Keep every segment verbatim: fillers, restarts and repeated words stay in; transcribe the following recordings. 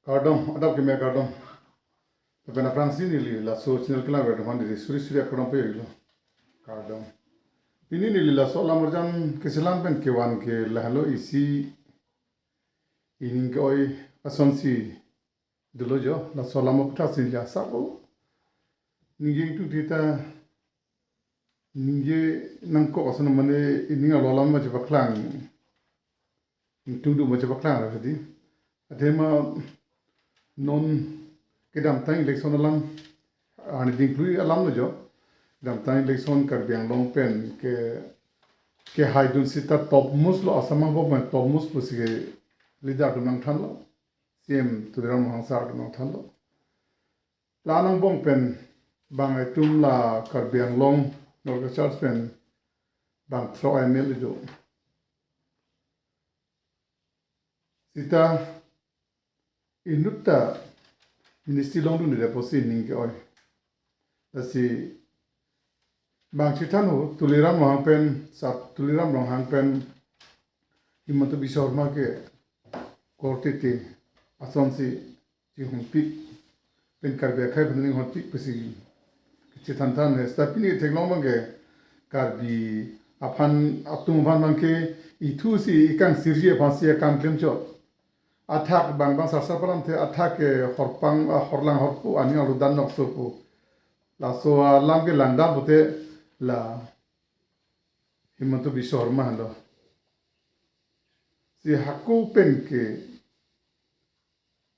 Kardom, adap keme kardom. Lapen aphrangsi neli laso channel kelang ver aphan diri suri suri akardom pajirlo. Kardom. Pini neli laso alam arjan keselam pen kevan ke lahelo isi ining ke-oi asonsi dolo jo, laso alam aphuthak si neli asap o. Ningje ingtung thita ningje nangkok ason mane ining arlo alam ma chepaklang. Ingtung do ma chepaklang ra hadi. Athema non kedamtang election alam, ani dingklui alamlo jo. Kedamtang election Karbi Anglong pen ke, kehaidun sita topmost lo, Assam angbong pen topmost pusi ke leader atum nangthanlo. C M Tuliram Ronghang sir atum nangthanlo. La angbong pen bang itum la Karbi Anglong North East Church pen bang throk M L A do. Sita inutta ministry longdunde pusi ning ke-oi. Lasi bang chethan ho Tuliram Ronghang pen, sir Tuliram Ronghang pen Himanta Biswa Sarma ke korte te asonsi chihonpik pen Karbi akhei aphan ning honpik pusi chethan than he. Sita pini theklong abang ke Karbi aphan atum aphan abang ke ithu si ikangsirji aphansi akam klemchot. Athak bang bang sarsar palam the athak ke horpang, ah, horlang horpo aning arlo dan nokso po. Laso alam ke langdam pote la Himanta Biswa Sarma henlo. Si hako pen ke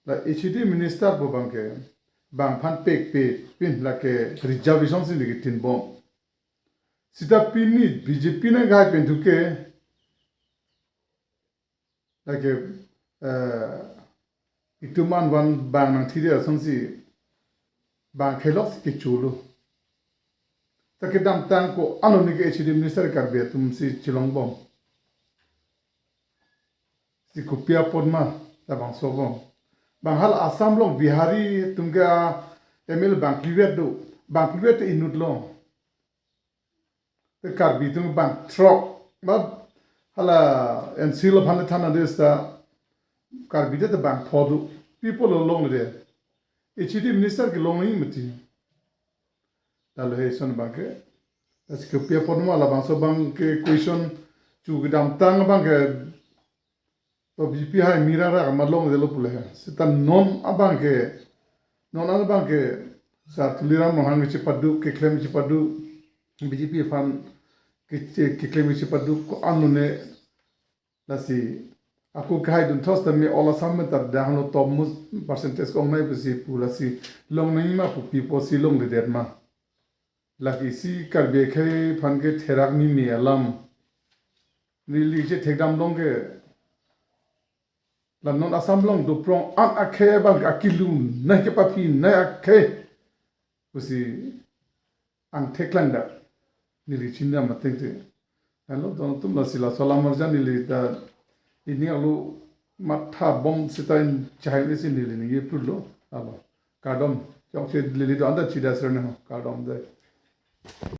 la H A D minister pu abang ke bang aphan pekpe pin lake reservation si niki tinbom. Sita pini B J P nangkehai pen thu ke lake, eh, itum an van bang nangthiri asonsi bang khelok si kecholo. Ta kedamtang ko-an arni ke H A D minister Karbi atum si chelongbom. Si kopi apot ma labangso bom. Bang hala Assam along Bihari atum ke a M L A bang phlivet do. Bang phlivet te inut long. Te Karbi atum bang throk. Ba hala N C lo aphan le than ade sita Karbi te bang pho do. Pi apot lo longledet. H A D minister kelong nangji mati. Lalo he ison abang ke. Lasi kopi apot ma labangso abang ke question chu kedamtang abang ke to B J P hai mira ra ma longledetlo pule he. Sita non abang ke, non abang ke sir Tuliram Ronghang kechepaduk, keklem chepaduk, B J P aphan ke, keklem chepaduk ko-an arni lasi ako kehaidun thos tame all Assam pen ta dahlo topmost percentage ko-ong nai pusi pu lasi long nangji ma pu pi apotsi longledet ma. Lake isi Karbi akhei aphan ke therak meme alam. Neli chethekdam long ke la non Assam along doprong an akhei abang ke akilun nai kepaphi nai akhei pusi angthek langdak neli chinidam ateng te. Alo don atum lasi laso alam arjan neli ta ining arlo matha bom sita in chahai nesi neli ningje putlo. Alo kardom. Jongsi neli do-an ta chida serne ho. Kardom dei.